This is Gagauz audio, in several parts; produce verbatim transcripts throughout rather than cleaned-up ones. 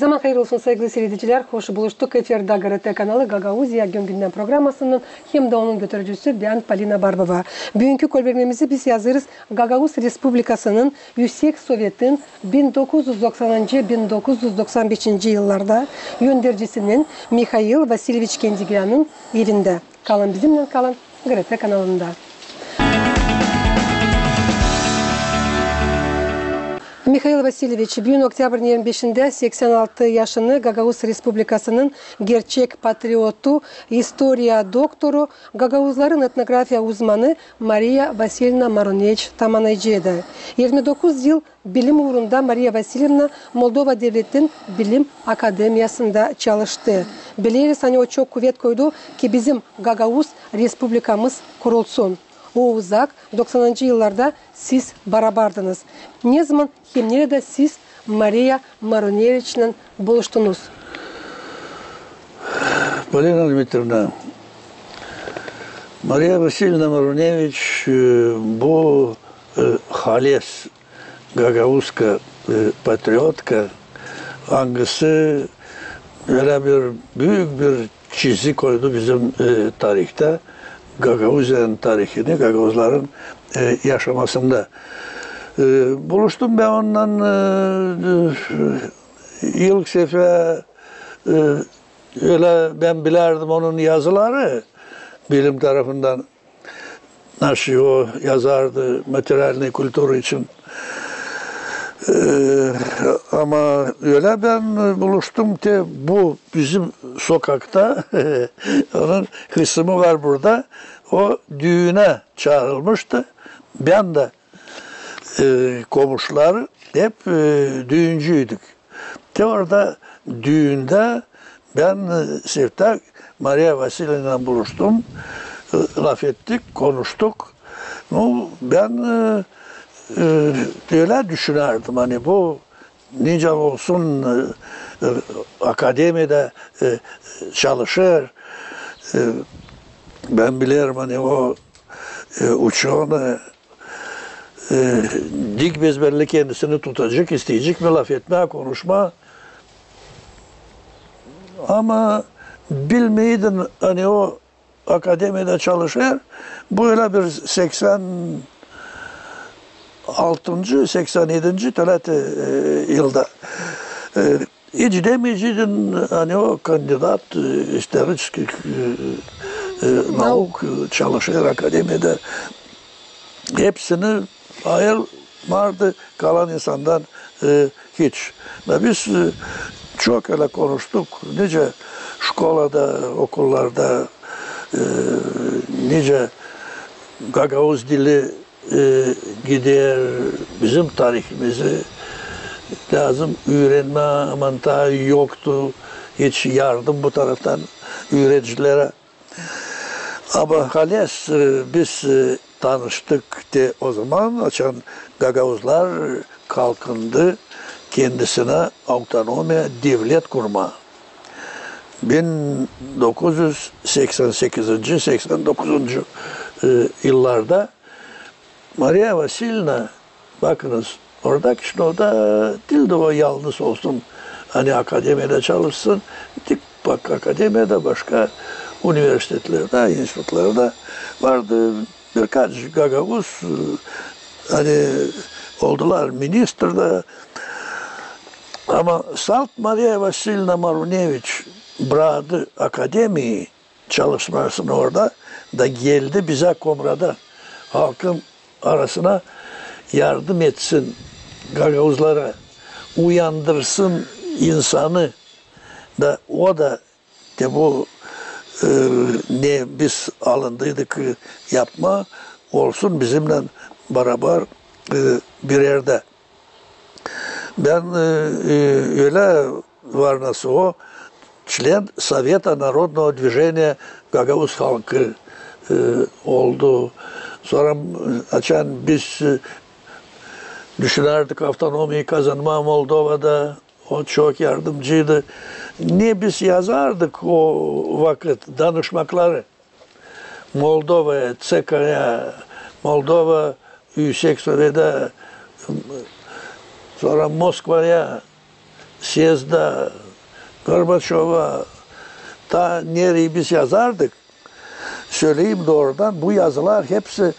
Zaman hayır olsun, saygılı siiredicilär. Hoş buluştuk. Efirdä GRT kanalı Gagauziya gün-gündän programasının hem dä onun götürücüsü bän, Polina Barbova. Büünkü kolbergmämizi biz yazêrız Gagauz Respublikasının Üüsek Sovetin bin dokuz üz doksanıncı, bin dokuz üz doksan beşinci yıllarda öndercisinin Mihail Vasilyeviç Kendigilyanın evindä. Kalın bizimnän, kalın GRT kanalında. Mihail Vasilyeviç, büün oktyabrın irmi beşindä seksän altı yaşını Gagauz Respublikasının gerçek patriotu, istoriya doktoru, gagauzların etnografiya uzmanı Mariya Vasilyevna Maruneviç tamanaycıydı. İrmi dokuz yıl bilim uurunda Mariya Vasilyevna Moldova Devletin Bilim Akademiyasında çalıştı. Bileriz, ani o çok kuvet koydu, ki bizim Gagauz Respublikamız kurulsun. O uzak doksanıncı yıllarda siz barabardınız. Ne zaman hem neredä siz Mariya Maruneviçnän buluştunuz? Polina Dmitrievna, Mariya Vasilyevna Maruneviç, e, bu, e, hales gagauzka, e, patriotka, angısı ölä bir büük bir çizgi koydu bizim, e, tarihta, Gagauziyanın tarihini, gagauzların, e, yaşamasında. E, buluştum bän onunnan, e, e, ilk sefer, e, ölä bän bilärdim onun yazıları bilim tarafından. Naşı o yazardı materialnıy kultura için. E, ama ölä bän buluştum te bu bizim sokakta, onun kısımı var burada. O düünä çaarılmıştı. Bän dä, e, komuşular hep, e, düüncüydük. Te orada düündä bän, e, Sevtag Mariya Vasilyevnaylan buluştum. E, lafettik, konuştuk. Nu, bän, e, e, ölä düşünärdim, ani bu nicä olsun, e, e, akademiyada, e, çalışêr. E, bän bilerim, ani o, e, uçenı, e, dik bezbelli kendisini tutacek, isteyecek mi lafetmää, konuşmaa. Ama bilmeydin, ani o akademiyada çalışêr. Bu ölä bir seksän altıncı, seksän edinci tölä te, e, yılda. E, hiç demeyeceydin, ani o kandidat, e, istoriçeski, e, e, nauk, e, çalışêr akademiyada. Hepsini ayırmardı kalan insandan, e, hiç. Da biz, e, çok ölä konuştuk, nicä şkolada, okullarda, e, nicä gagauz dili, e, gider, bizim tarihimizi lääzım üürenmää, ama taa yoktu hiç yardım bu taraftan üüredicilerä. Ama hales, e, biz, e, tanıştık te o zaman, açan gagauzlar kalkındı kendisinä avtonomiya devlet kurmaa. Bin dokuz üz seksän sekizinci, seksän dokuzuncu, e, yıllarda Mariya Vasilyevna, bakınız, orada Kişinövda diildi o yalnız olsun, ani akademiyada çalışsın, tek bak akademiyada, başka universitetlerdä, institutlarda vardı birkaç gagauz, e, ani oldular ministr dä. Ama salt Mariya Vasilyevna Maruneviç braktı akademiyayı, çalışmasını orada da geldi bizä Komrada, halkın arasına yardım etsin gagauzlara, uyandırsın insanı da o da te bu, e, ne biz alındıydık, e, yapmaa, olsun bizimnän barabar, e, bir erdä. Bän, e, e, ölä var nasıl o, член Совета народного движения Gagauz halkı, e, oldu. Sora, e, açan biz, e, düşünärdik avtonomiyayı kazanmaa Moldovada, o çok yardımcıydı. Ne biz yazardık o vakıt danışmakları Moldovaya, ЦК-ya, Moldova Üüsek Sovetä, sora Moskvaya, Sezda, Gorbaçova, ta nereyi biz yazardık, söleyim doorudan, bu yazılar hepsi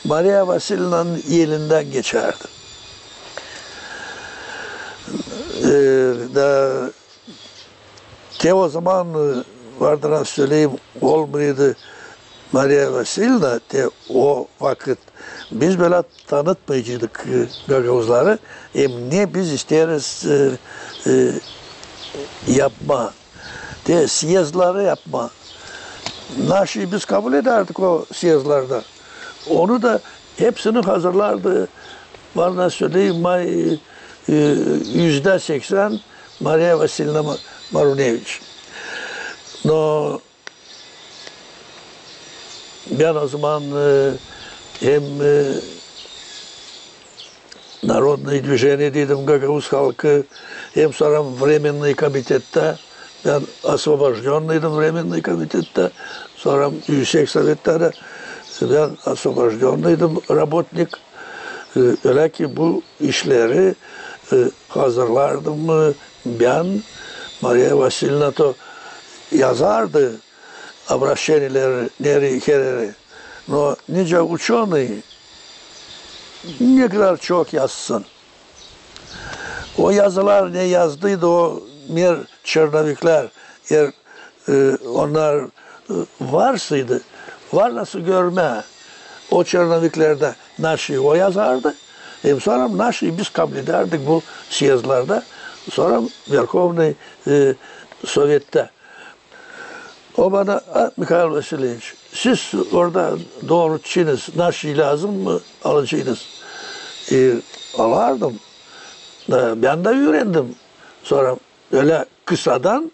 Mariya Vasilyevnanın elindän geçärdi. E, da te o zaman, e, vardı, nasıl söleyim, olmaydı Mariya Vasilyevna, te o vakıt biz bölä tanıtmaycıydık, e, gagauzları, hem ne biz isteeriz, e, e, yapmaa. Te syezdları yapmaa. Naşey biz kabul edärdik o syezdlarda. Onu da hepsini hazırlardı, var, nasıl söleyim, may, e, üzdä seksän Mariya Vasilyevna Ma-, Maruneviç. No bän o zaman, e, hem, e, Narodnıy dvijeniedä idim, gagauz halkı, hem sora Vremennıy komitettä, bän освобождённыйdım Vremennıy komitettä, sora Üüsek Sovettä dä bän освобождённыйdım работник. E, ölä ki bu işleri, e, hazırlardım, e, bän, Mariya Vasilyevna to yazardı обращениелär nereyi, hereri. No nicä uçönıy, ne kadar çok yazsın. O yazılar ne yazdıydı o, meer, çernoviklär, eer, e, onnar, e, varsaydı, var nasıl görmää o çernoviklerdä, naşey o yazardı, hem sora naşey biz kabul edärdik bu syezdlarda, sora Verhovnıy, e, Sovettä. O bana: "A, Mihail Vasilyeviç, siz orada doorutçınız, naşey lääzım mı, alacanız?" E, alardım. E, bän dä üürendim. Sora ölä kısadan,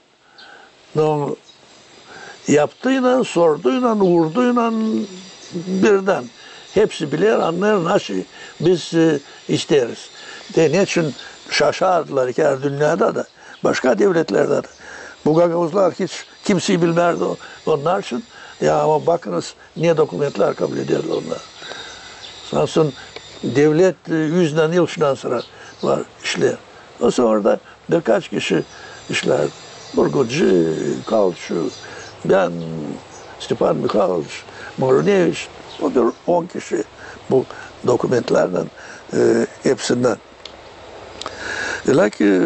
no yaptıynan, sorduynan, uurduynan birdän hepsi biler, annêêr, naşey biz, e, isteeriz. Te neçin şaşardılar ki, dünnedä dä, başka devletlerdä dä bu gagauzlar hiç kimsey bilmärdi o-, onnar için. Ya ama bakınız, ne dokumentlär kabul ederlär onnar. Sansın devlet, e, üznän yıl şundan sora var işlär. O sora da birkaç kişi işlär. Burguci, Kalçu, bän, Stepan Mihayloviç, Maruneviç, o bir on kişi bu dokumentlärlän, e, hepsindän. Ölä ki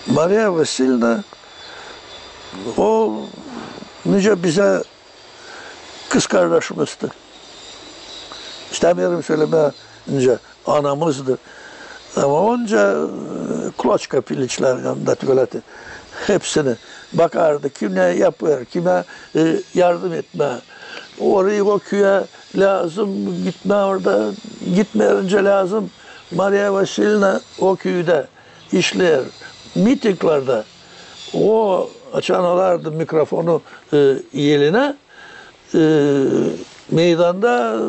Mariya Vasilyevna, o nicä bizä kızkardaşımızdı. İstämeerim sölemää, nicä anamızdı. Ama onca, e, kloçka piliçlär, yanında tüveleti. Hepsini bakardı, kim ne yapêr, kimä, e, yardım etmää. Orayı o küüyä lääzım gitmää, orada gitmeerincä lääzım. Mariya Vasilyevna o küüdä işleer. Mitinglerdä o, açan alardı mikrofonu, e, elinä, e, meydanda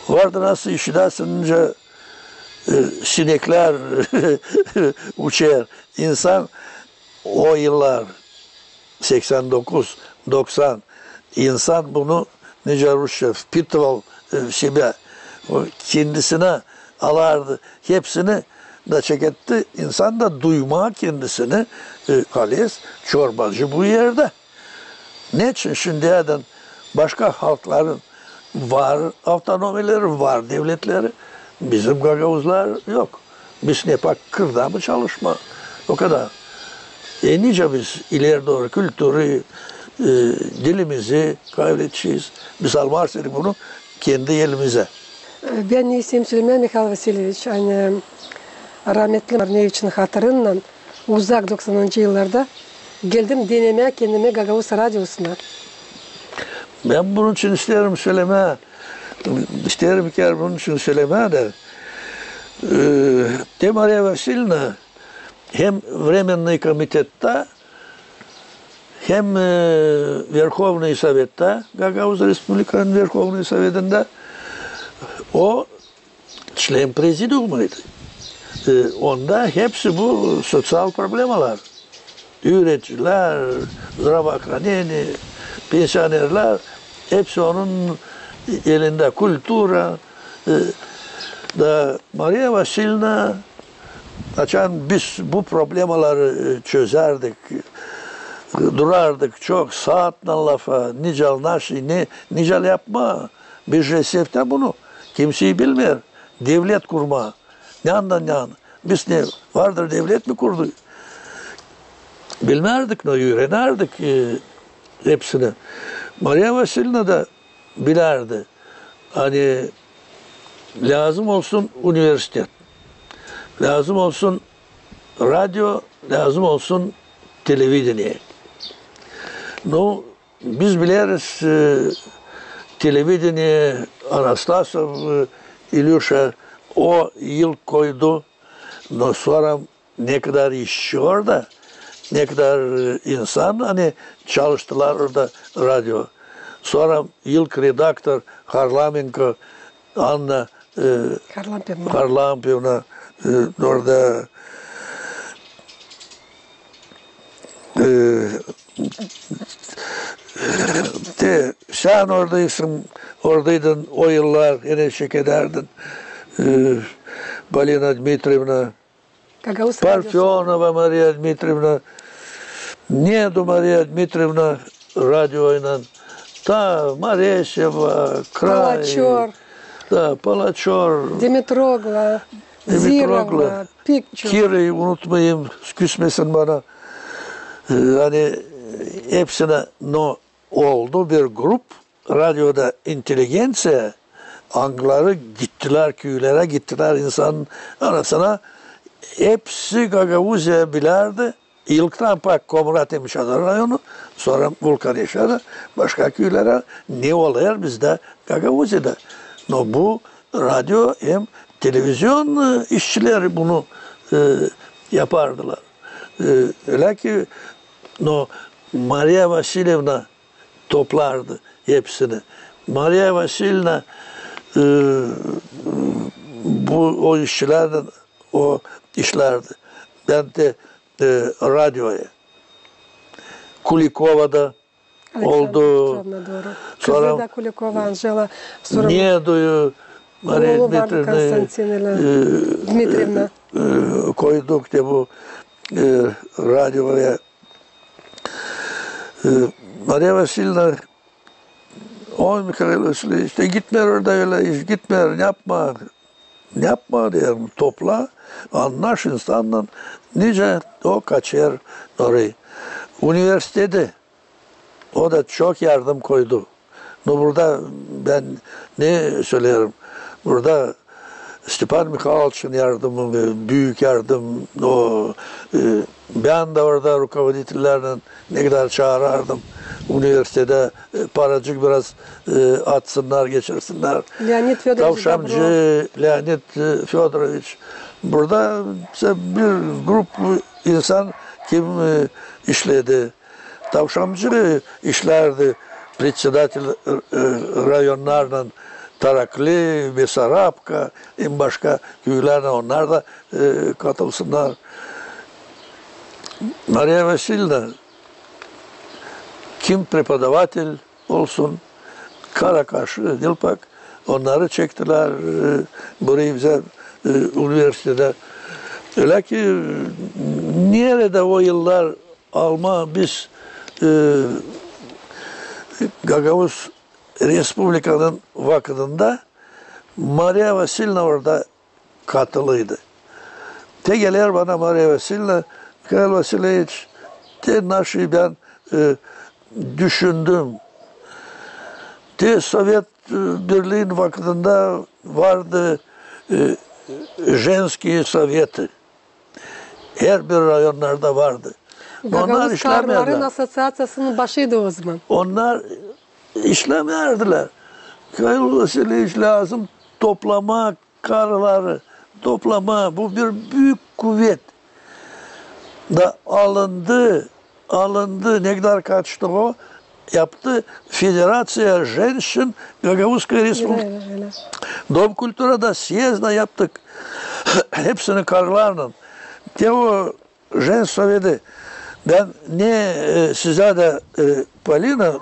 vardı nasıl işidäsin, nicä, e, sineklär uçêr. İnsan o yıllar, seksän dokuz, doksan, insan bunu, nicä rusça, впитывал, e, в себя. O kendisinä alardı hepsini da çeketti. İnsan da duymaa kendisini, e, haliz çorbacı bu erdä. Neçin şindiyädän başka halkların var avtonomileri, var devletleri, bizim gagauzlar yok? Biz ne pak kırda mı çalışmaa? O kadar. E, nicä biz ileri dooru kültüri, e, dilimizi kaybelecez? Biz almazsak bunu kendi elimizä. Bän ne isteerim sölemää, Mihail Vasilyeviç, ani rahmetli Maruneviçin hatırınnan uzak doksanıncı yıllarda geldim denemää kendimi Gagauz radiosuna. Bän bunun için isteerim sölemää, isteerim ki bunun için sölemää dä, e, te Mariya Vasilyevna hem Временный komitettä, hem, e, Верховный Советtä, Gagauz Respublikanın Верховный Sovetindä, o член президиумuydu. E, onda hepsi bu soţial problemalar, üüreticilär, здравоохранение, pensionerlär, hepsi onun elindä, kultura, e, da Mariya Vasilyevna Açan biz bu problemaları, e, çözärdik, e, durardık çok saatlan lafa, nicä almaa, ne, nicä yapmaa. Bir reseptä bunu kimsey bilmeer. Devlet kurmaa. Neyandan neyana. Biz ne, vardır devlet mi kurdu? Bilmärdik, no üürenärdik, e, hepsini. Mariya Vasilyevna da bilärdi. Ani lääzım olsun universitet, lääzım olsun radio, lääzım olsun televidenie. Nu, biz bileriz, e, televidenie Anastasov, e, İlüşa o ilk koydu, no sora ne kadar işçi orada, ne kadar, e, insan, ani çalıştılar orada radio. Sora ilk redaktor Harlamenko Anna, e, Harlampevna. Harlampevna, e, orada, e, te sän oradaysın, oradaydın o yıllar, ene çekedärdin, e, Polina Dmitrievna, Gagauz radiosu. Parfenova Mariya Dmitrievna, Nedu Mariya Dmitrievna radioylan, ta Mareseva, Kray, Palaçor. Da, Palaçor. Dimitrogla, Dimitrogla, Zirova, pek çok. Kirayı unutmayım, küsmesin bana. E, ani hepsinä, no, oldu bir grup, radioda inteligenţiya, angıları gittilär küülerä, gittilär insanın arasına. Hepsi Gagauziya bilärdi. İlktän pak Komrateni, Şadar rayonu, sora Vulkaneşä da, başka küülerä, ne olêr bizdä Gagauziyada. No bu radio hem televizion, e, işçileri bunu, e, yapardılar. E, ölä ki, no Mariya Vasilyevna toplardı hepsini. Mariya Vasilyevna, e, bu, o işçilerdän, o işlärdi. Bän dä, e, radioya. Kulikova da oldu. Aleksandra Petrova, dooru. Sora Kızı da Kulikova, Anjela. Sora Neduyu, Mariya Dmitrievna, Konstantinna, e, Dmitrievna, e, koyduk te bu, e, radioya. E, Mariya Vasilyevna, o Mihail Vasilyeviç, te gitmeer orada ölä iş, gitmeer, ne yapmaa, ne yapmaa deerim, topla, annaş insannan, nicä o kaçêr orayı. Universiteti, o da çok yardım koydu. No burada bän ne söleerim, burada Stepan Mihayloviçin yardımı, büük yardım, o, e, bän dä orada rukovoditellärlän ne kadar çaarardım universitetä, e, paracık biraz, e, atsınnar, geçirsinnär. Leonid Födoroviç Tavşamcı, Leonid, e, Födoroviç. Burada bir grup insan kim, e, işledi. Tavşamcı işlärdi, председатель, e, e, rayonnarlan, Tarakli, Besarabka, hem başka küülärlän, onnar da, e, katılsınnar. Mariya Vasilyevna, kim преподаватель olsun, Karakaş, e, Dilpak, onnarı çektilär, e, burayı bizä, e, universitetä. Ölä ki, neredä o yıllar almaa biz, e, Gagauz Respublikanın vakıdında Mariya Vasilyevna orada katılıydı. Te geler bana Mariya Vasilyevna, Mihail Vasilyeviç, te naşey bän, e, düşündüm. Te Sovet, e, Birliyin vakıdında vardı, e, женские советы. Herbir rayonnarda vardı. Onnar işlämeerlär. Gagauz karıların asosiaţiyasının başıydı ozaman. Onnar işlämeerdilär. Mihail Vasilyeviç lääzım toplamaa karıları, toplamaa. Bu bir büük kuvet. Da alındı, alındı. Ne kadar kaçtı o? Yaptı Федерация женщин Гагаузской Республики. Ölä, ölä. Dom kulturada съезд da yaptık. Hepsini karılarlan. Te o женсоветы. Bän ne, e, sizä dä, e, Polina,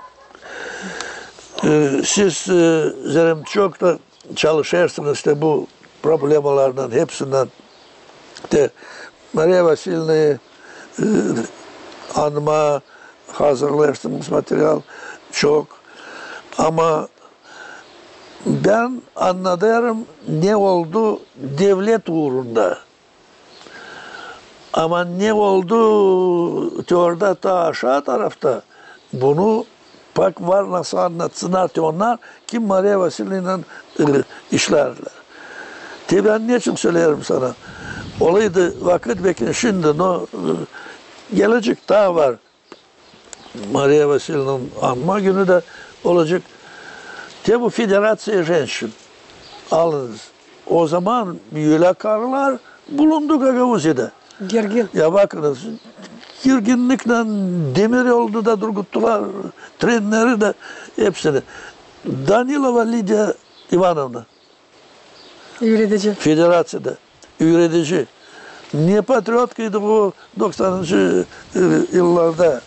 e, siz, e, zerä çok da çalışêrsınız te bu problemalarlan hepsindän. Te Mariya Vasilyevnayı, e, anmaa hazırlaştırmış material çok. Ama bän annadêrım, ne oldu devlet uurunda. Ama ne oldu te orada, taa aşaa tarafta, bunu pak var nasıl annatsınnar te onnar, kim Mariya Vasilyevnaylan, e, işlärdilär. Te bän neçin söleerim sana? Olaydı vakıt bekim şindi, no, e, gelecek taa var. Mariya Vasilyevnanın anma günü dä olacek. Te bu Federaţiya ženşin. Alınız. O zaman ölä karılar bulundu Gagauziyada. Gergin. Ya bakınız, gerginniklän demir yolunu da durguttular, trenleri dä, hepsini. Danilova Lidiya İvanovna. Üüredici. Federaţiyada üüredici. Ne patriotkaydı bu doksanıncı, e, yıllarda.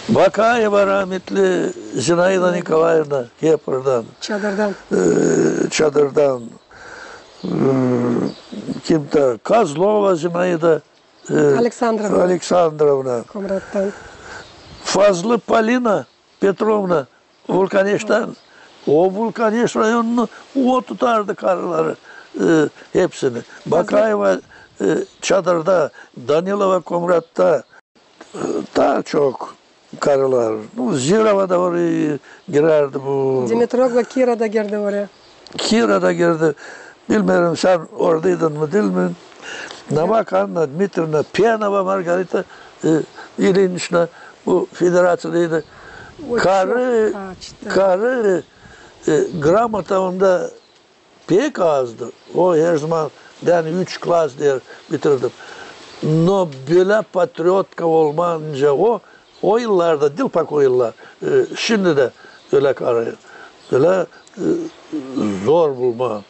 Bakayeva rahmetli Zinaida Nikolayevna Kepırdan. Çadırdan. E, Çadırdan. E, kim taa? Kozlova Zinaida, e, Aleksandrovna. Aleksandrovna. Komrattan. Fazlı Polina Petrovna Vulkaneştan. O Vulkaneş rayonunu o tutardı karıları, e, hepsini. Bakayeva, e, Çadırda, Danilova Komratta, e, taa çok karılar. Nu, Zirova da oraya girärdi bu. Dimitroglu Kira da girdi oraya. Kira da girdi. Bilmeerim, sän oradaydın mı, diil mi? Ama bak, Anna Dmitrievna Penova, Margarita, e, İlinçna, bu Federaţiyadaydı. Karı, karı, e, gramota onda pek azdı. O herzaman, bän üç klas deer bitirdim. No bölä patriotka olmayınca o, o yıllarda, diil pak o yıllar, e, şindi dä ölä karı, ölä, e, zor bulmaa.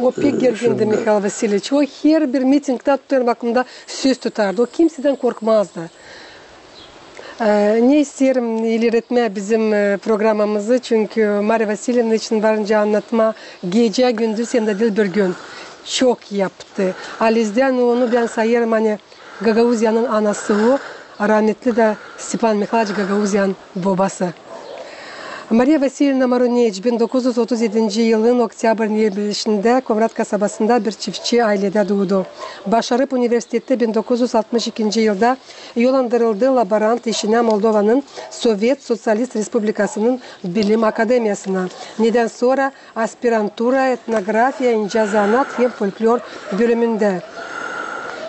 O pek gergindi, Mihail Vasilyeviç. O herbir mitingtä tutêrım aklımda, söz tutardı. O kimseydän korkmazdı. E, ne isteerim ileretmää bizim, e, programamızı, çünkü Mariya Vasilyevna için varınca annatmaa gecä-gündüz hem dä diil bir gün çok yaptı. Alizdän onu bän sayêrım, ani Gagauziyanın anası o, rahmetli dä Stepan Mihayloviç Gagauziyanın bobası. Mariya Vasilyevna Maruneç bin dokuz üz otuz edinci yılın oktyabrın irmi beşindä Komrat kasabasında bir çiftçi ayledä duudu. Başarıp universitettä bin dokuz üz altmış ikinci yılda yollandırıldı laborant işinä Moldovanın Sovet Soţialist Respublikasının Bilim Akademiyasına, nedän sora aspirantura, etnografiya, incä zanaat hem folklor bölümündä.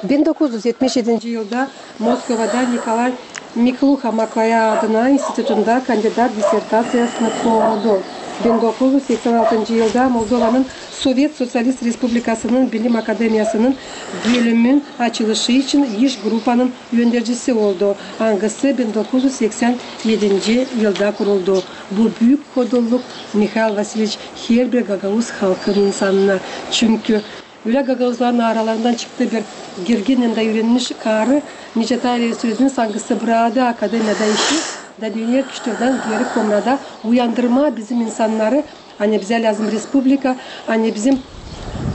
Bin dokuz üz etmiş edinci yılda Moskovada Nikolay Mikluha-Maklaya adına institutunda kandidat dissertaţiyasını korudu. Bin dokuz üz seksän altıncı yılda Moldovanın Sovet Soţialist Respublikasının Bilim Akademiyasının bölümün açılışı için iş grupanın öndercisi oldu, angısı bin dokuz üz seksän edinci yılda kuruldu. Bu büük hodulluk, Mihail Vasilyeviç, herbir gagauz halkın insanına. Çünkü ölä gagauzların aralarından çıktı bir gergin hem dä üürenmiş karı, nicä taa ileri sölediniz, angısı brakmadı akademiyada işi da döner kişilerdän geeri Komrada uyandırmaa bizim insannarı, ani bizä lääzım respublika, ani bizim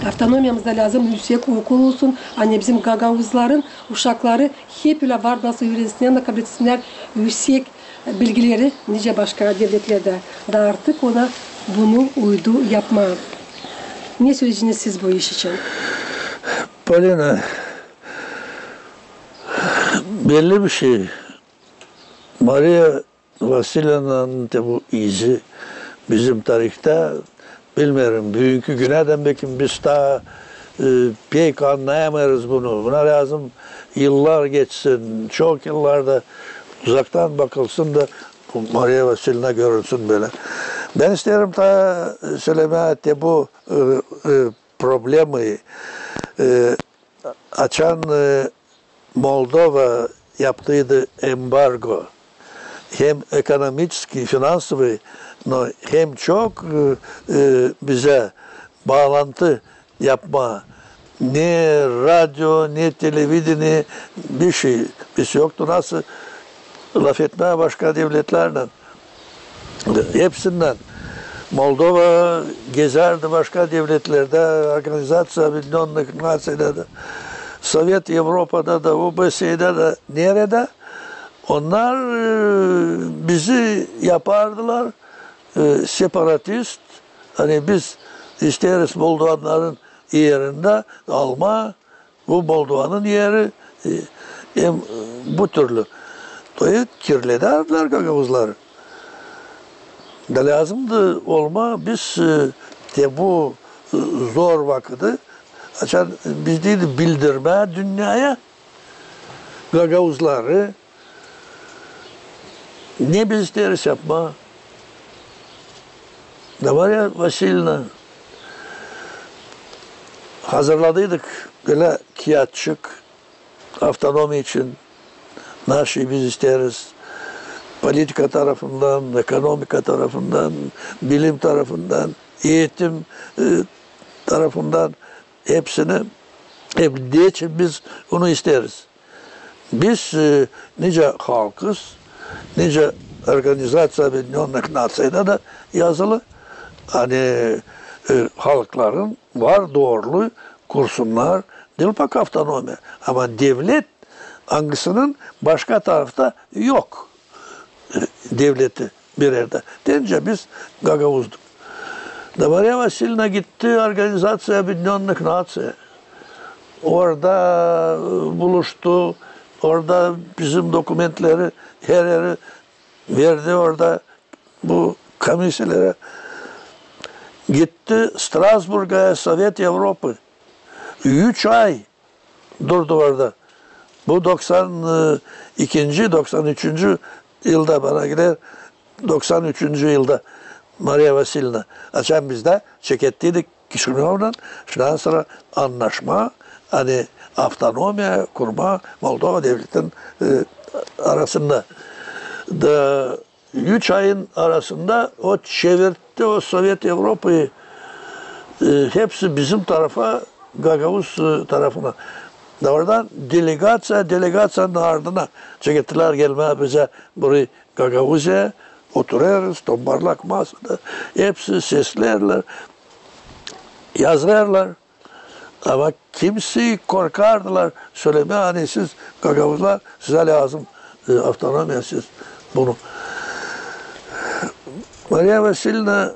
avtonomiyamızda lääzım üüsek okul olsun, ani bizim gagauzların uşakları hep ölä var nasıl üürensinnär, kabletsinär üüsek bilgileri nicä başka devletlerdä. Da artık ona bunu uydu yapmaa. Ne söleyeceniz siz bu iş için? Polina, belli bir şey. Mariya Vasilyevnanın te bu izi bizim tarihta, bilmeerim, büünkü günädän bekim biz taa, e, pek annayamêêrız bunu. Buna lääzım yıllar geçsin, çok yıllar da uzaktan bakılsın da bu Mariya Vasilyevna görünsün bölä. Bän isteerim taa sölemää te bu, e, e, problemayı, e, açan, e, Moldova yaptıydı embargo, hem ekonomiçeskiy, finansovıy, no hem çok, e, e, bizä baalantı yapmaa. Ne radio, ne televideniye, bişey. Biz yoktu nasıl lafetmää başka devletlärlän. Hepsindän. Moldova gezärdi başka devletlerdä, Organizaţiya Obedinennıh Naţiyada da, Sovet Evropada da, OBSE'da da, neredä. Onnar, e, bizi yapardılar, e, separatist. Ani biz isteeriz moldovanların erindä almaa bu Moldovanın eri, e, hem, e, bu türlü. Toyu kirledärdilär gagauzları. Da lääzımdı olmaa biz, e, te bu, e, zor vakıdı, açan biz deydi bildirmää dünneyä gagauzları, ne biz isteeriz yapmaa. Da Mariya Vasilyevna, hazırladıydık bölä kiyatçık avtonomiya için, ne şey biz isteeriz politika tarafından, ekonomika tarafından, bilim tarafından, eğitim, e, tarafından, hepsini, hep ne için biz bunu isteeriz. Biz, e, nicä halkız, nicä Organizaţiya Obedinennıh Naţiyada da yazılı, ani, e, halkların var doorulu kursunnar, diil pak avtonomiya, ama devlet, angısının başka tarafta yok, e, devleti bir erdä. Deyincä biz gagauzduk. Da Mariya Vasilyevna gitti Organizaţiya Obedinennıh Naţiya. Orada, e, buluştu. Orada bizim dokumentleri, her eri verdi orada bu komisiyelere. Gitti Strasburga, Sovet Evropı. Üç ay durdu orada. Bu doksan ikinci, doksan üçüncü yılda bana geler, doksan üçüncü yılda Mariya Vasilyevna. Açan biz dä çekettiydik Kişinövnan, şundan sora annaşma, ani avtonomiya kurma Moldova devletin, e, arasında. Da üç ayın arasında o çevirtti o Sovet Evropayı, e, hepsi bizim tarafa, gagauz, e, tarafına. Da oradan delegaţiya delegaţiyanın ardına çekettilär gelmää bizä burayı Gagauziyaya, oturêrız tombarlak masada, hepsi sesleerlär, yazêrlar. Ama kimsey korkardılar sölemää, ani siz gagauzlar, sizä lääzım, e, avtonomiya, siz bunu. Mariya Vasilyevna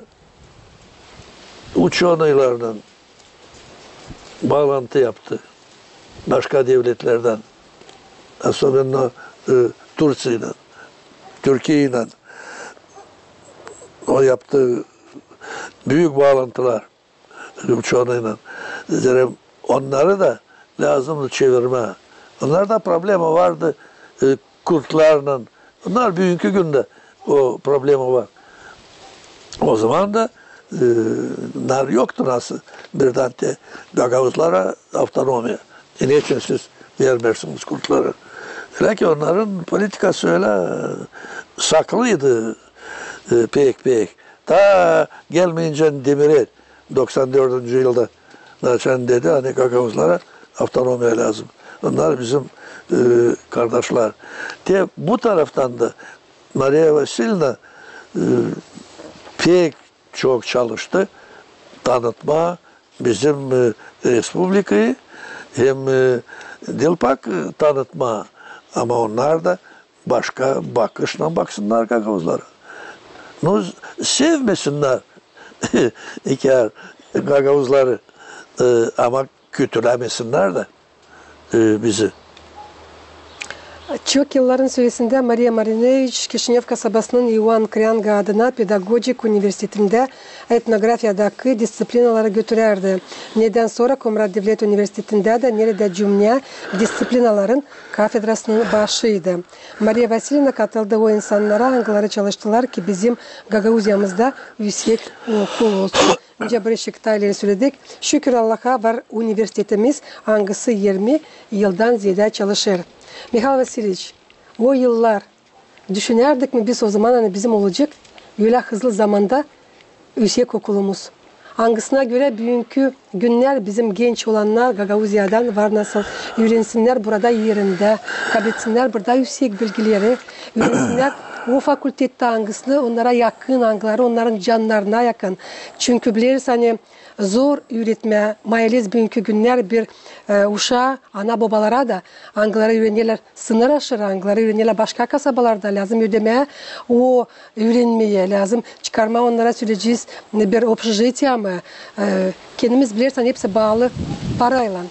uçenıylarlan baalantı yaptı. Başka devletlerdän, особенно, e, Turţiyaylan, Türkiyeylan. O yaptı büük baalantılar uçenıylan. Zerä onnarı da lääzımdı çevirmää. Onnarda problema vardı, e, kurdlarlan. Onnar büünkü gündä o problema var. O zaman da, e, nar yoktu nasıl birdän te gagauzlara avtonomiya. E, neçin siz vermeersiniz kurdlara? Belki onnarın politikası ölä, e, saklıydı, e, pek-pek. Ta gelmeyincä Demirel doksan dördüncü yılda, açan dedi, ani gagauzlara avtonomiya lääzım. Onnar bizim, e, kardaşlar. Te bu taraftan da Mariya Vasilyevna, e, pek çok çalıştı tanıtmaa bizim, e, respublikayı, hem, e, diil pak, e, tanıtmaa, ama onnar da başka bakışlan baksınnar gagauzlara. Nu, sevmesinnär iki gagauzları, e, ama kötülämesinnär dä, e, bizi. Çok yılların süresindä Mariya Marineviç Kişinöv kasabasının İoan Kreanga adına pedagogik universitetindä etnografiyadakı disţiplinaları götürärdi. Nedän sora Komrat devlet universitetindä dä neredä cümnä disţiplinaların kafedrasının başıydı. Mariya Vasilyevna katıldı o insannara, angıları çalıştılar ki bizim Gagauziyamızda üüsek okul olsun. Nicä Boriş Kıtaylan söledik, şükür Allaha, var universitetimiz, angısı irmi yıldan zeedä çalışêr. Mihail Vasilyeviç, o yıllar, düşünärdik mi biz o zaman, ani bizim olacek ölä hızlı zamanda üüsek okulumuz? Angısına görä büünkü günnär bizim genç olannar Gagauziyadan var nasıl üürensinnär burada erindä, kablettinnär burada üüsek bilgileri, üürensinnär O fakultettä angısı onnara yakın, angıları onnarın cannarına yakın. Çünkü bileriz, ani zor üüretmää, maarez büünkü günnär bir e, uşaa, ana-bobalara da, angıları üürenerlär sınır aşırı, angıları üürenerlär başka kasabalarda, lääzım ödemää o üürenmeyä, lääzım çıkarmaa onnara, söleyecez, bir opşejitiya mı. E, kendimiz bileriz, ani hepsi baalı paraylan.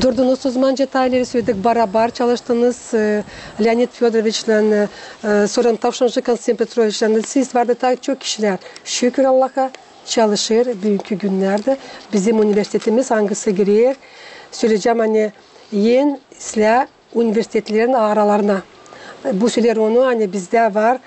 Durdunuz, o zaman, nicä taa ileri söledik, barabar çalıştınız, e, Leonid Födoroviçlän, e, e, sora Tavşancı Konstantin Petroviçlän, siz var da taa çok kişilär. Şükür Allaha, çalışêr büünkü günnerdä bizim universitetimiz, angısı girer, söleyecäm, ani en islää universitetlerin aralarına. Bu söleer onu, ani bizdä var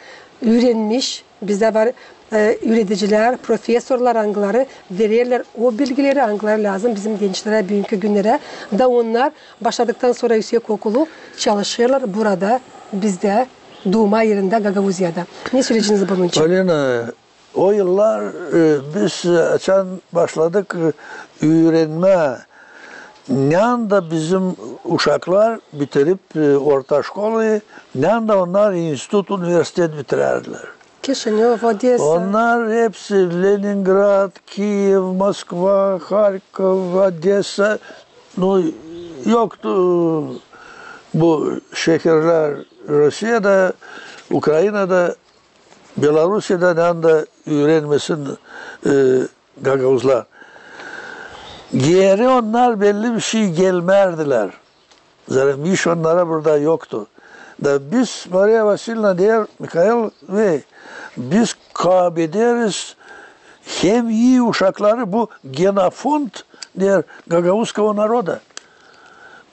üürenmiş, bizdä var, e, üüredicilär, profesorlar, angıları vererlär o bilgileri, angıları lääzım bizim gençlerä büünkü günnerä. Da onnar başardıktan sora üüsek okulu çalışêrlar burada, bizdä, duuma erindä, Gagauziyada. Ne söleyeceniz bunun için? Polina, o yıllar, e, biz, e, açan başladık, e, üürenmää, nända bizim uşaklar bitirip, e, orta şkolayı, nända onnar institut, universitet bitirärdilär. Kişinöv, Odesa. Onnar hepsi Leningrad, Kiyev, Moskva, Harkov, Odesa. Nu, yoktu bu şehirlär Rusiyada, Ukrainada, Belorusiyada, nända üürenmesin, e, gagauzlar. Geeri onnar belli bir şey gelmärdilär. Zerä iş onnara burada yoktu. Da biz, Mariya Vasilyevna deer, Mihail bey, biz kaabederiz hem ii uşakları, bu genofond, deer, gagauzskogo naroda.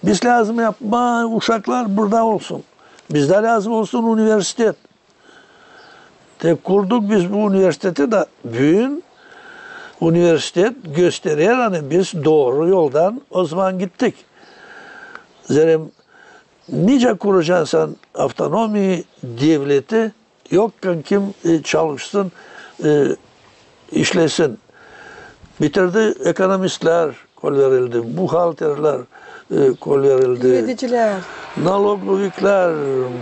Biz lääzım yapmaa, uşaklar burada olsun. Bizdä lääzım olsun universitet. Te kurduk biz bu universiteti da büün universitet gösterer, ani biz dooru yoldan o zaman gittik. Zerä nicä kuracan sän avtonomii devleti, yokkän kim, e, çalışsın, e, işlesin. Bitirdi ekonomistlär, kol verildi, buhalterlär, e, kol verildi. Üüredicilär. Nalogloviklär,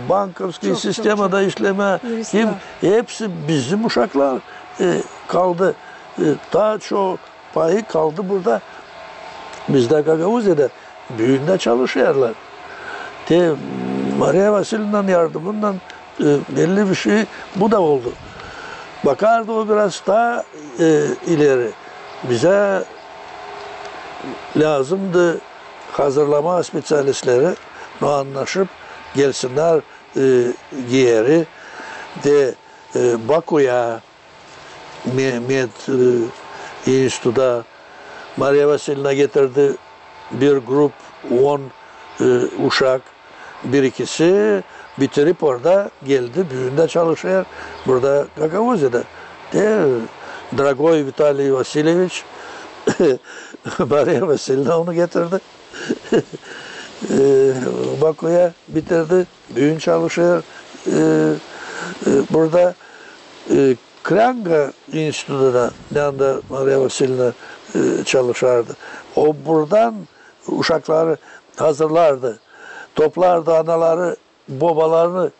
bankovskıy sistemada işlemää. Kim? Hepsi bizim uşaklar, e, kaldı. E, taa çok payı kaldı burada. Bizdä Gagauziyada büün dä çalışêrlar. Te Mariya Vasilyevnanın yardımınnan, e, belli bir şey bu da oldu. Bakardı o biraz taa, e, ileri. Bizä lääzımdı hazırlamaa spesialistleri, no annaşıp gelsinnär, e, geeri te, e, Bakuya, me-, med, e, instituta. Mariya Vasilyevna getirdi bir grup, on, e, uşak. Bir-ikisi bitirip orada geldi, büün dä çalışêr burada Gagauziyada. Te Dragoy Vitaliy Vasilyeviç, Mariya Vasilyevna onu getirdi. E, Bakuya bitirdi, büün çalışêr, e, e, burada, e, Kranga instituta, nända Mariya Vasilyevna, e, çalışardı. O buradan uşakları hazırlardı. Toplardı anaları, bobalarını,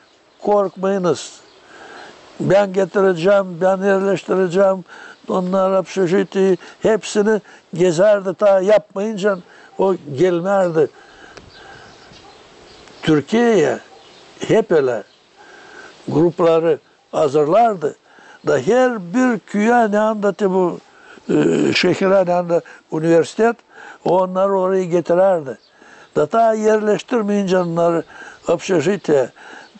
korkmayınız. Bän getirecäm, bän erleştirecäm onnarı opşejitiyi, hepsini. Gezärdi, taa yapmayıncan o gelmärdi. Türkiyeyä hep ölä grupları hazırlardı. Da herbir küüyä, nända te bu, e, şehirä, nända universitet, onnarı orayı getirärdi. Da taa erleştirmeyincan onnarı opşejitiyä,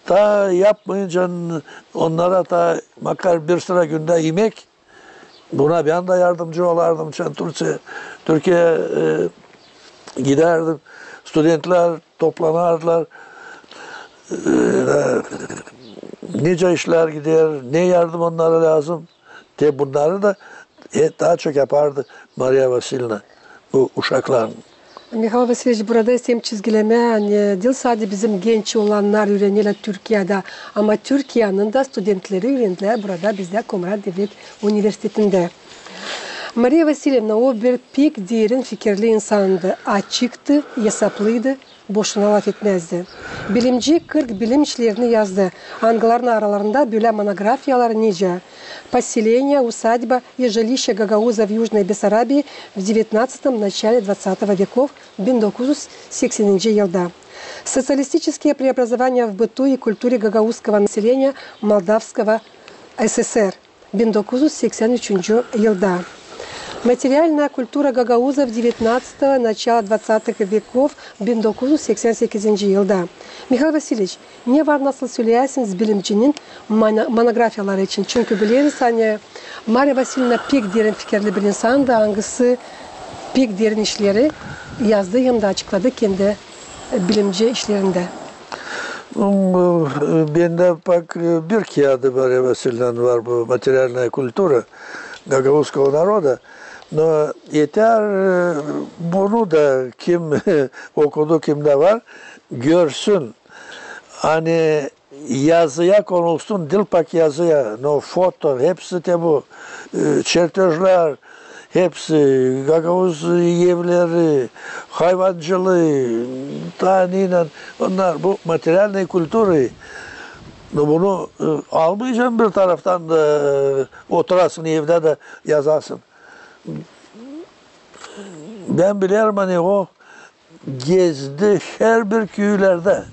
taa yapmayıncan onnara taa makar bir sıra gündä imek, buna bän dä yardımcı olardım. Çän Türkiyeyä, Türkiyeyä, e, gidärdim. Studentlär toplanardılar. E, nicä işlär gider, ne yardım onnara lääzım. Te bunnarı da, e, taa çok yapardı Mariya Vasilyevna bu uşakların. Mihail Vasilyeviç, burada isteerim çizgilemää, ani diil sade bizim genç olannar üürenerlär Türkiyada, ama Türkiyanın da studentleri üürendilär burada, bizdä Komrat Devlet Universitetindä. Mariya Vasilyevna, o bir pek derin fikirli insandı, açıktı, esaplıydı. boşuna lafetmäzdi. Bilimci kırk bilim işlerini yazdı, angılarının aralarında bölä monografiyalar nicä «Поселения, усадьбы и жилища гагаузов Южной Бессарабии в девятнадцатом, начале двадцатого веков» bin dokuz üz sekseninci yılda, «Социалистические преобразования в быту и культуре гагаузского населения Молдавского ССР» bin dokuz üz seksän üçüncü yılda, «Материальная культура гагаузов девятнадцатого, начала двадцатых веков» bin dokuz üz seksän sekizinci yılda. Mihail Vasiliç, ne var nasıl söleyäsiniz bilimcinin mono-, monografiyaları için? Çünkü bileriz, ani Mariya Vasilievna pek derin fikirli bir insandı, angısı pek derin işleri yazdı hem dä açıkladı kendi bilimci işlerindä. Hmm, bendä pak bir kiyat Mariya Vasilievnanın var bu «Материальная культура гагаузского народа». Но eter bunu da kim okudu, kimdä var, görsün. Ani yazıya konulsun, diil pak yazıya, no foto, hepsi te bu, e, çertejlär, hepsi gagauz evleri, hayvancılıı, taa neylän, onnar bu материальной культуры. No bunu, e, almaycan bir taraftan da, e, oturasın evdä dä yazasın. Bän bilerim, ani o gezdi herbir küülerdä,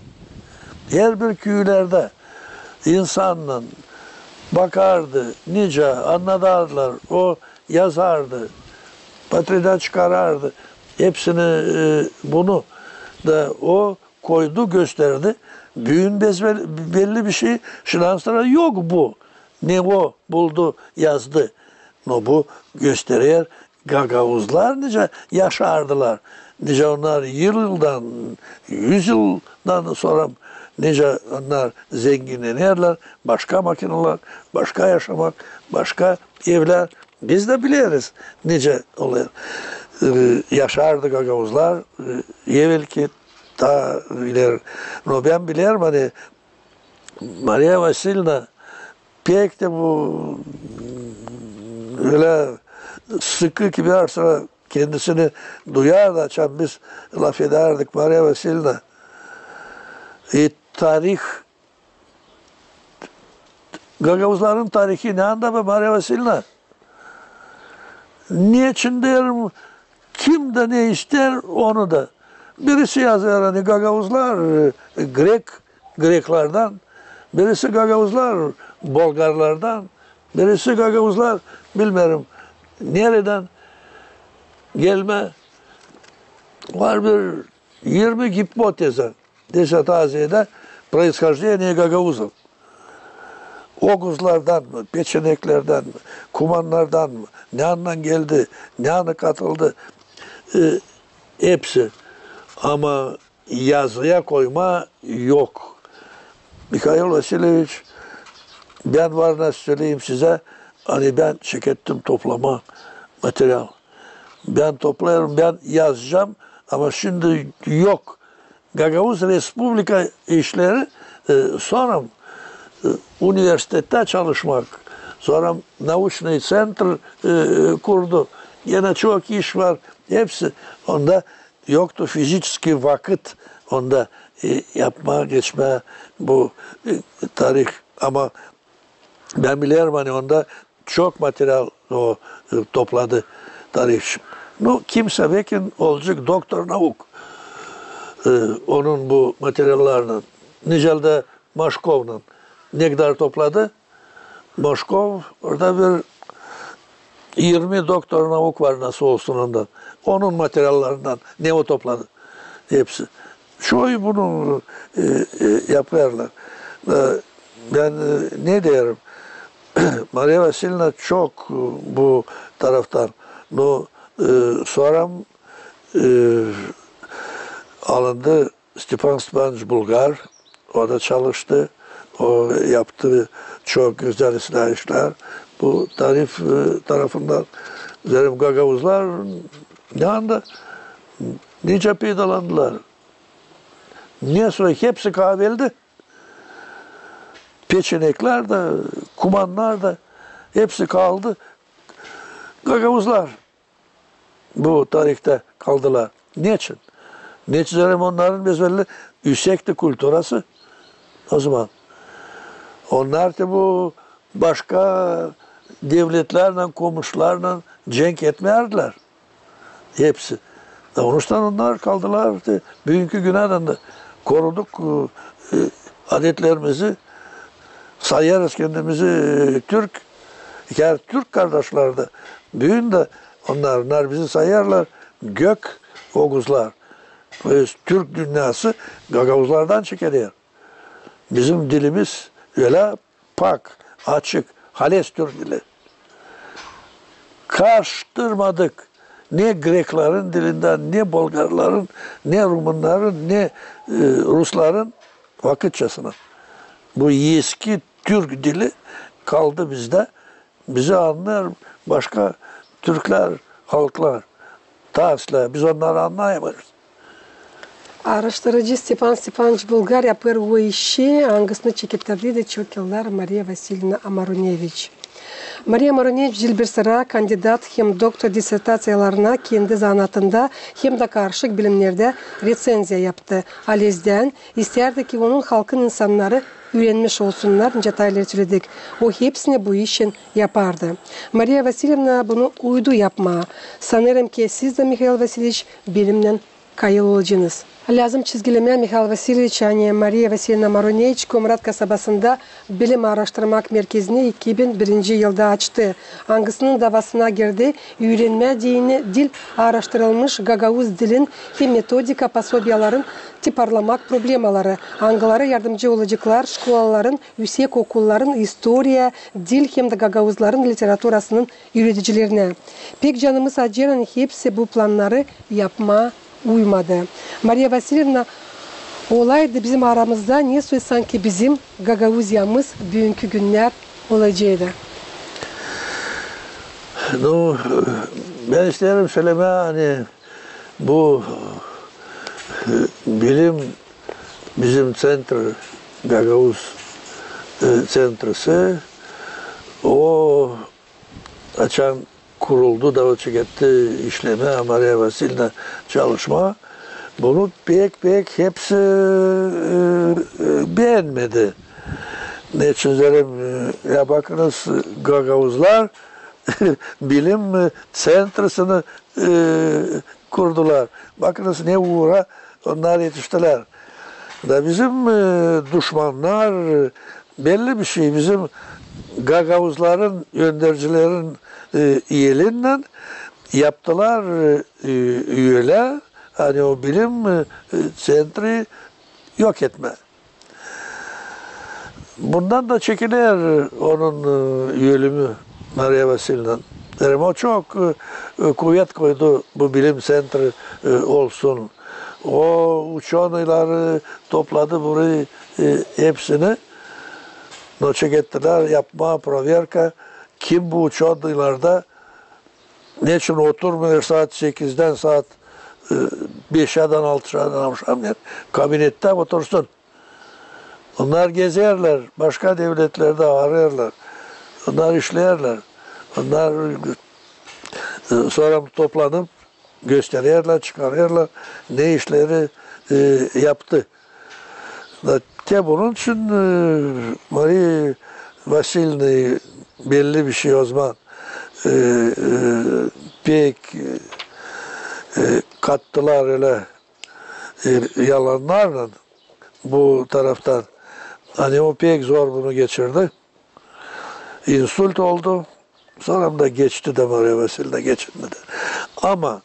herbir küülerdä insannan bakardı, nicä annadardılar, o yazardı, portretä çıkarardı. Hepsini, e, bunu da o koydu, gösterdi. Büün bez-, belli bir şey, şundan sora yok bu. Ne o buldu, yazdı. No bu gösterer, gagauzlar nicä yaşardılar, nicä onnar yıldan, üz yıldan sora nicä onnar zenginnenerlär, başka makinalar, başka yaşamak, başka evlär. Biz dä bileriz, nicä olêr, e, yaşardı gagauzlar, e, evelki, taa ileri. No bän bilerim, ani Mariya Vasilievna pek tä bu, ölä sıkı, kibar sora kendisini duyardı, açan biz lafedärdik: Mariya Vasilievna, e, tarih, gagauzların tarihi neredä, Mariya Vasilievna? Neçin, deerim, kim dä ne isteer, onu da. Birisi yazêr, ani gagauzlar, e, grek, greklerdän, birisi gagauzlar bolgarlardan, birisi gagauzlar, bilmeerim, neredän gelmä. Var bir irmi gipoteza, disertaţiyada, происхождение гагаузов. Oguzlardan mı, peçeneklerdän mi, kumannardan mı, neredän geldi, neredän katıldı, e, hepsi. Ama yazıya koyma yok. Mihail Vasilyeviç, bän var nasıl söleyim sizä, ani bän çekettim toplama material. Bän toplayêrım, bän yazacam, ama şindi yok. Gagauz Respublika işleri, e, sora, e, universitettä çalışmak, sora nauçnıy ţentr, e, kurdu. Genä çok iş var, hepsi onda yoktu fiziçeski vakıt, onda, e, yapmaa, geçmää bu, e, tarih. Ama bän bilerim, ani onda çok material o, e, topladı tarihçi. Nu, kimsä vekin olacek doktor nauk, e, onun bu materiallarınnan. Nicä dä Maşkovnan. Nekadar topladı? Maşkov, orada bir irmi doktor nauk var, nasıl olsun, ondan. Onun materiallarınnan ne o topladı? Hepsi. Çoyu bunu, e, e, yapêrlar. E, bän, e, ne deerim? Mariya Vasilyevna çok, e, bu taraftan. Nu, e, sora, e, alındı Stepan Stepanoviç Bulgar. O da çalıştı. O yaptı çok gözäl işlär bu tarih, e, tarafından. Deerim, gagauzlar ne anda, nicä peydalandılar. Ne sora hepsi kaaveldi. Peçeneklär dä, kumannar da, hepsi kaldı. Gagauzlar bu tarihtä kaldılar. Neçin? Neçin zerä onnarın bezelli üüsekti kulturası o zaman. Onnar te bu başka devletlärlän, komuşularlan cenk etmeerdilär. Hepsi. Da onuştan onnar kaldılar te büünkü günädän dä koruduk, e, e, adetlerimizi, sayêrız kendimizi, e, türk. Kär türk kardaşları da büün dä onnar, onnar bizi sayêrlar gök oguzlar. Biz türk dünnäsı gagauzlardan çeker. Bizim dilimiz ölä pak, açık, hales türk dili. Karıştırmadık ne greklerin dilindän, ne bolgarların, ne rumınnarın, ne, e, rusların vakıtçasına. Bu eski türk dili kaldı bizdä. Bizi annêêr başka türklär, halklar. Taslä, biz onnarı annayamêêrız. Aaraştırıcı Stepan Stepanoviç Bulgar yapêr o işi, angısını çekettirdiydi çok yıllar Mariya Vasilyevna Amaruneviç. Mariya Amaruneviç, dilbersıra kandidat hem doktor dissertaţiyalarına kendi zanaatında hem dä karışık bilimnerdä reţenziya yaptı. Halizdän istärdi ki, onun halkın insannarı üürenmiş olsunnar, nicä taa ileri söledik. O hepsini bu işin yapardı. Mariya Vasilyevna bunu uydu yapmaa. Sanêrım ki, siz dä, Mihail Vasilyeviç, benimnän kayıl olacanız. Lääzım çizgilemää, Mihail Vasilyeviç, ani Mariya Vasilyevna Amaruneviç Komrat kasabasında bilim aaraştırmak merkezini iki bin birinci yılda açtı. Angısının davasına girdi üürenmää deyni dil aaraştırılmış gagauz dilin hem metodika posobiyaların tiparlamak problemaları, angıları yardımcı olaceklar şkolaların, üüsek okulların istoriya, dil hem dä gagauzların literaturasının üüredicilerinä. Pek canımız acıyêr, ani hepsi bu plannarı yapmaa uymadı. Mariya Vasilyevna olaydı bizim aramızda, nesoy sanki bizim Gagauziyamız büünkü günnär olaceydı. Nu, bän isteerim sölemää, ani bu, e, bilim bizim ţentr, Gagauz, e, ţentrası, o açan kuruldu da o çeketti işlemää, Mariya Vasilyevna çalışmaa, bunu pek-pek hepsi, e, e, beenmedi. Neçin zerä, e, ya bakınız, gagauzlar bilim, e, ţentrasını, e, kurdular. Bakınız, ne uura onnar etiştilär. Da bizim, e, duşmannar, e, belli bir şey, bizim gagauzların, öndercilerin, e, elinnän yaptılar, e, e, ölä, ani o bilim, e, e, ţentrayı yok etmää. Bundan da çekener onun, e, ölümü, Mariya Vasilyevnanın. Ama o çok, e, e, kuvet koydu bu bilim ţentri, e, olsun. O uçonıyları topladı burayı, e, hepsini. No çekettilär yapmaa proverka, kim bu uçonıylarda, neçin oturmêêr saat sekizdän saat, e, beşädän, altıdan akşam, kabinettä otursun. Onnar gezerlär, başka devletlerdä arêêrlar. Onnar işleerlär. Onnar, e, sora toplanıp göstererlär, çıkarêrlar, ne işleri, e, yaptı. Da te bunun için, e, Mariya Vasilyevnayı belli bir şey o zaman, e, e, pek, e, e, kattılar ölä, e, yalannarlan bu taraftan. Ani o pek zor bunu geçirdi. İnsult oldu. Sora da geçti da, Mariya Vasilyevna geçinmedi. Ama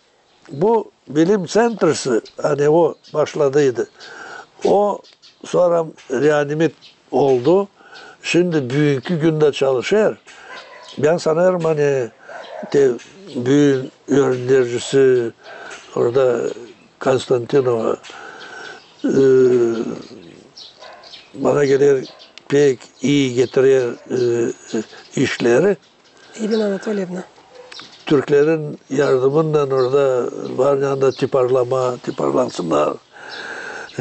bu bilim ţentrası, ani o başladıydı, o sora reanime oldu. Şindi büünkü gündä çalışêr. Bän sanêrım, ani te büün öndercisi orada Konstantinova, e, bana geler, pek ii getirer, e, işleri. Evina Anatolyevna. Türklerin yardımınnan orada var yanında tiparlama, tiparlansınnar.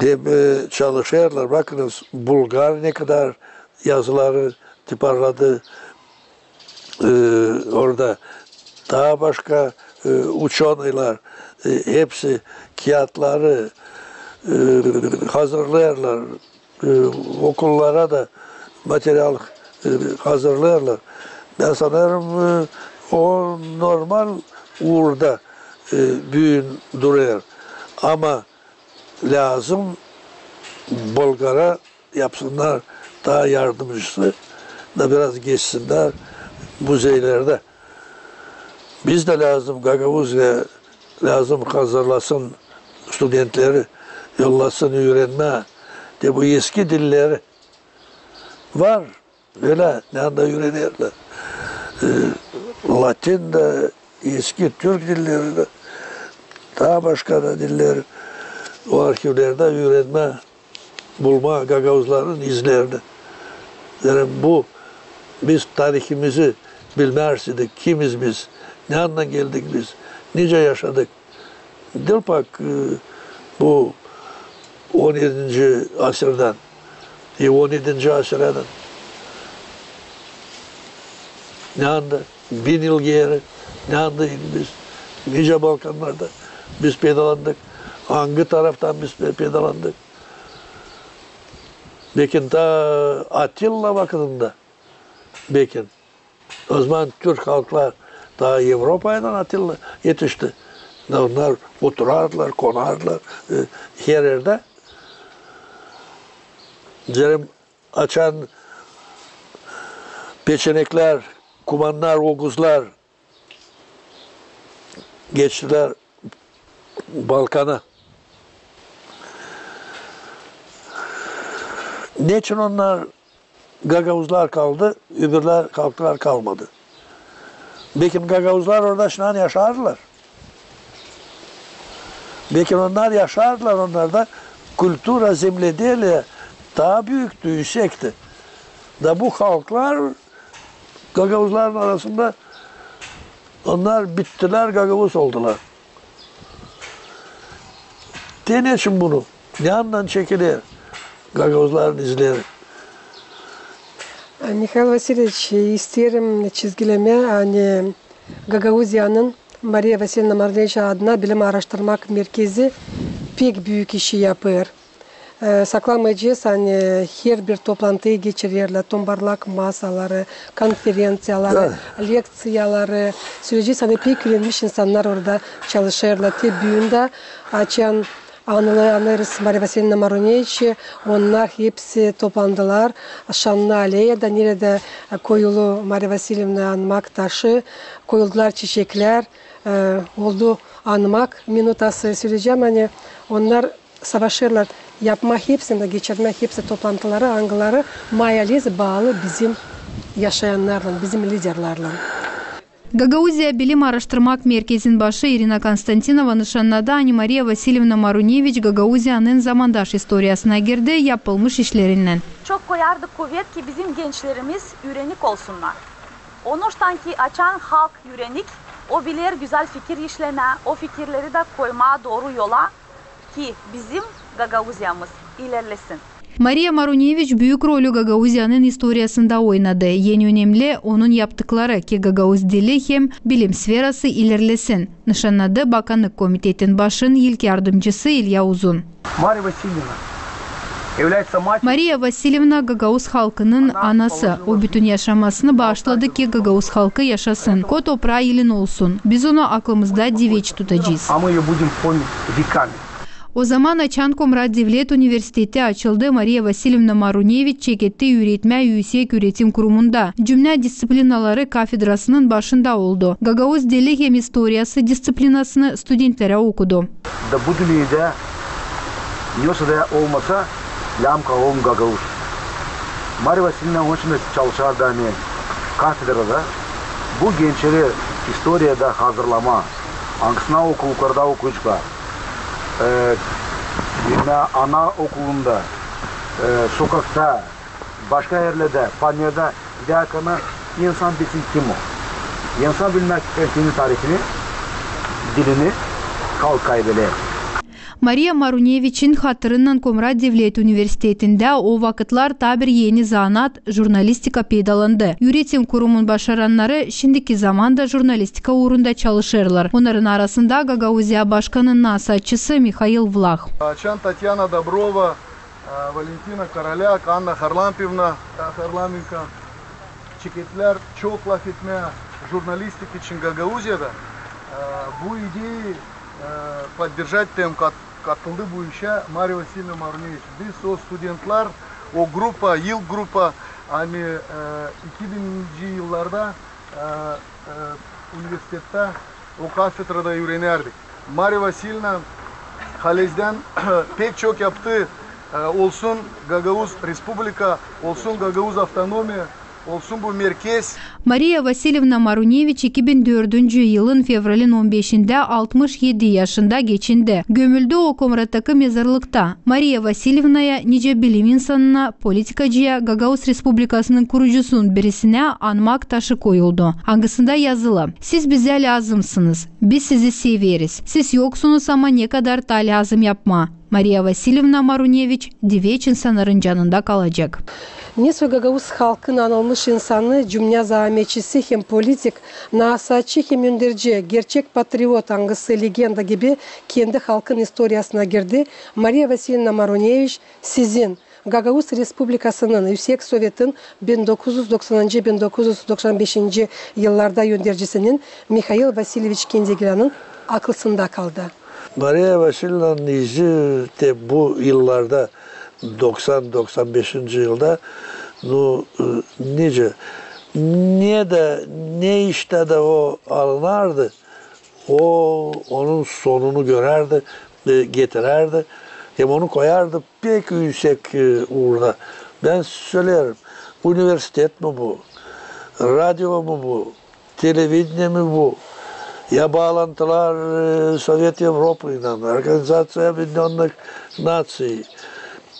Hem, e, çalışêrlar. Bakınız, Bulgar ne kadar yazıları tiparladı. E, orada taa başka, e, uçonıylar, e, hepsi kiyatları, e, hazırlêêrlar, e, okullara da material, e, hazırlêêrlar. Bän sanêrım, e, o normal uurda, e, büün durêr. Ama lääzım Bolgara yapsınnar taa yardımcısı da biraz geçsinnär muzeylerdä. Biz dä lääzım, Gagauziya lääzım hazırlasın studentleri, yollasın üürenmää. Te bu eski dilleri var, ölä, neredä üürenerlär. E, latin dä, eski türk dilleri dä, taa başka da diller o arhivlerdä üürenmää, bulmaa gagauzların izlerini. Zerä bu, biz tarihimizi bilmärseydik, kimiz biz, neredän geldik biz, nicä yaşadık. Diil pak, e, bu on edinci asırdan, e, on edinci asırdan. Neredä bin yıl geeri, neredä biz, nicä Balkannarda biz peydalandık, angı taraftan biz pe-, peydalandık. Bekim taa Atilla vakıdında, bekim. O zaman türk halklar taa Evropaydan Atilla etişti. Da onnar oturardılar, konardılar, e, her erdä. Deerim, açan peçeneklär, kumannar, oguzlar geçtilär Balkana. Neçin onnar gagauzlar kaldı, öbürlär halklar kalmadı? Bekim gagauzlar orada şundan yaşardılar. Bekim onnar yaşardılar, onnarda kultura zemledeliya taa büüktü, üüsekti. Da bu halklar gagauzların arasında onnar bittilär, gagauz oldular. Te neçin bunu? Neredän çekiler gagauzların izleri? Mihail Vasilyeviç, isteerim çizgilemää, ani Gagauziyanın Mariya Vasilyevna Maruneviç adına bilim aaraştırmak merkezi pek büük işi yapêr. E, saklamayacez, ani herbir toplantıyı geçirerlär, tombarlak masaları, konferenţiyaları, lekţiyaları. Söleyecez, ani pek üürenmiş insannar orada çalışêrlar. Te büün dä, açan anılı-, anêrız Mariya Vasilyevna Maruneviçi, onnar hepsi toplandılar Şannı aleyada, neredä, e, koyulu Mariya Vasilyevnayı anmak taşı, koyuldular çiçeklär, e, oldu anmak minutası. Söleyecäm, ani onnar savaşêrlar yapmaa hepsini, geçirmää hepsi toplantıları, angıları may alee baalı bizim yaşayannarlan, bizim liderlärlän. Gagauziya bilim aaraştırmak merkezin başı İrina Konstantinova nışannadı, ani Mariya Vasilyevna Maruneviç Gagauziyanın zamandaş istoriyasına girdi yapılmış işlerindän. Çok koyardık kuvet ki bizim gençlerimiz üürenik olsunnar. Onuştan ki açan halk üürenik, o biler gözäl fikir işlemää, o fikirleri dä koymaa dooru yola, ki bizim Gagauziyamız ilerlesin. Mariya Maruneviç büük rolü Gagauziyanın istoriyasında oynadı. En önemli, onun yaptıkları, ki gagauz dili hem bilim sferası ilerlesin, nışannadı Bakannık komitetin başın ilk yardımcısı İlya Uzun. Mariya Vasilyevna является матерью. Mariya Vasilyevna gagauz halkının anası. O bütün yaşamasını baaşladı, ki gagauz halkı yaşasın, ko topraa elin olsun. Biz onu aklımızda diveç tutacez. А мы её будем помнить веками. O zaman, açan Komrat devlet universiteti açıldı, Mariya Vasilyevna Maruneviç çeketti üüretmää üüsek üüretim kurumunda. Cümnä disţiplinaları kafedrasının başında oldu. Gagauz dili hem istoriyası disţiplinasını studentlerä okudu. Da bu dünnedä ne olsa da olmasa, lääzım kalalım gagauz. Mariya Vasilyevna onun için dä çalışardı, ani kafedrada bu gençleri istoriyada hazırlamaa, angısına okul, yukarıda okuyaceklar. E, bilmää, ana okulunda, e, sokakta, başka erlerdä, panelda, derkän insan bilsin, kim o. İnsan bilmää kendi tarihini, dilini, halk kaybeder. Mariya Maruneviçin hatırınnan Komrat devlet universitetindä o vakıtlar taa bir eni zanaat, jurnalistika peydalandı. Üüretim kurumun başarannarı şindiki zamanda jurnalistika uurunda çalışêrlar. Onnarın arasında Gagauziya başkanın nasaatçısı Mihail Vlah. Açan Tatyana Dobrova, e, Valentina Korolyak, Anna Harlampevna, e, Harlamenko çeketlär çok lafetmää jurnalistika için Gagauziyada, e, bu ideyi, e, poddержать hem kat-, katıldı bu işä Mariya Vasilievna Maruneviç. Biz o studentlär, o grupa, ilk grupa, ani, e, iki bininci yıllarda, e, e, universitettä o kafedrada üürenärdik. Mariya Vasilievna halizdän pek çok yaptı, e, olsun Gagauz Respublika, olsun Gagauz avtonomiya, olsun bu merkez. Mariya Vasilievna Maruneviç iki bin dördüncü yılın fevralin on beşindä altmış edi yaşında geçindi. Gömüldü o Komrattaki mezarlıkta. Mariya Vasilievnaya, nicä bilim insanına, politikacıya, Gagauz Respublikasının kurucusunun birisinä anmak taşı koyuldu, angısında yazılı: "Siz bizä lääzımsınız, biz sizi severiz. Siz yoksunuz, ama ne kadar taa lääzım yapmaa. Mariya Vasilievna Maruneviç diveç insannarın canında kalacek." Nesoy gagauz halkın anılmış insanı, cümnä zaametçisi hem politik, nasaatçı hem önderci, gerçek patriot, angısı legenda gibi kendi halkın istoriyasına girdi, Mariya Vasilievna Maruneviç sizin, Gagauz Respublikasının Üüsek Sovetin bin dokuz üz doksanıncı, bin dokuz üz doksan beşinci yıllarda öndercisinin Mihail Vasilyeviç Kendigilânın aklısında kaldı. Mariya Vasilievnanın izi te bu yıllarda, doksan, doksan beşinci yılda, nu, e, nicä, ne dä, ne iştä dä o alınardı, o, onun sonunu görärdi, e, getirärdi, hem onu koyardı pek üüsek, e, uurda. Bän söleerim, universitet mi bu, radio mu bu, televidenie mi bu, ya baalantılar, e, Sovet Evropaylan, Organizaţiya Abedinennık Naţiy,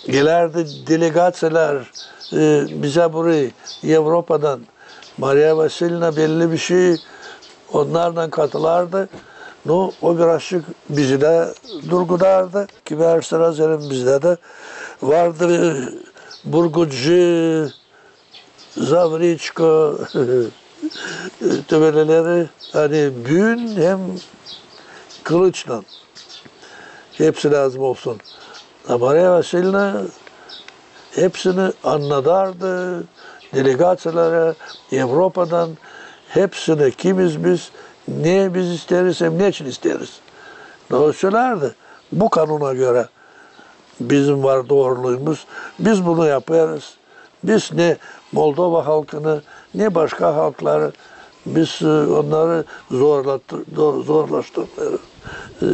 gelärdi delegaţiyalar, e, bizä burayı Evropadan. Mariya Vasilievna belli bir şey onnarlan katılardı. Nu, o birazçık bizi dä durgudardı. Kimär sıra zenin bizdä dä vardı, e, burgucı, zavriçka, tübeleleri, ani büün hem kılıçlan. Hepsi lääzım olsun. A Mariya Vasilievna hepsini annadardı, delegaţiyalara, Evropadan, hepsini, kimiz biz, ne biz isteeriz hem neçin isteeriz. O sölärdi, bu kanuna görä bizim var dooruluumuz, biz bunu yapêrız. Biz ne Moldova halkını, ne başka halkları, biz, e, onnarı zorlattı-, do-, zorlaştırmêêrız. E,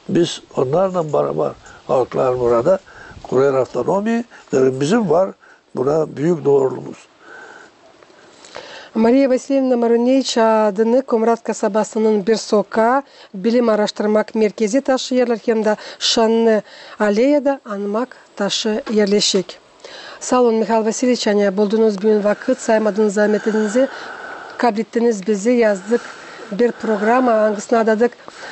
biz onnarlan barabar halklar burada kurêr avtonomiya, hem bizim var buna büük dooruluumuz. Mariya Vasilievna Maruneviç adını Komrat kasabasının bir sokaa, bilim aaraştırmak merkezi taşıyêrlar hem dä şannı aleyada anmak taşı erleşik. Saa olun, Mihail Vasilyeviç, ani buldunuz büün vakıt, saymadınız zaametinizi, kablettiniz bizi, yazdık bir programa, angısını adadık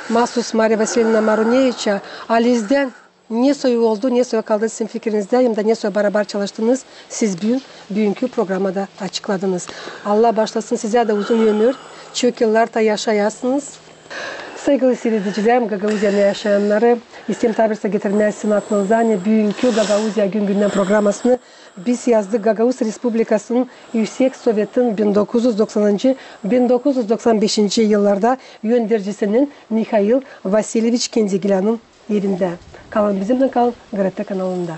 maasuz Mariya Vasilievna Maruneviçä. Alizdän ne soy oldu, ne soy kaldı sizin fikirinizdä, hem dä ne soy barabar çalıştınız siz büün, büünkü programada açıkladınız. Allah baaşlasın sizä dä uzun ömür, çok yıllar taa yaşayasınız. Saygılı siiredicilerim, Gagauziyanın yaşayannarı, isteerim taa bir sä getirmää sizin aklınıza, ani büünkü Gagauziya gün-gündän programasını biz yazdık Gagauz Respublikasının Üüsek Sovetin bin dokuz üz doksanıncı, bin dokuz üz doksan beşinci yıllarda öndercisinin Mihail Vasilyeviç Kendigilânın evindä. Kalın bizimnän, kalın GRT kanalında.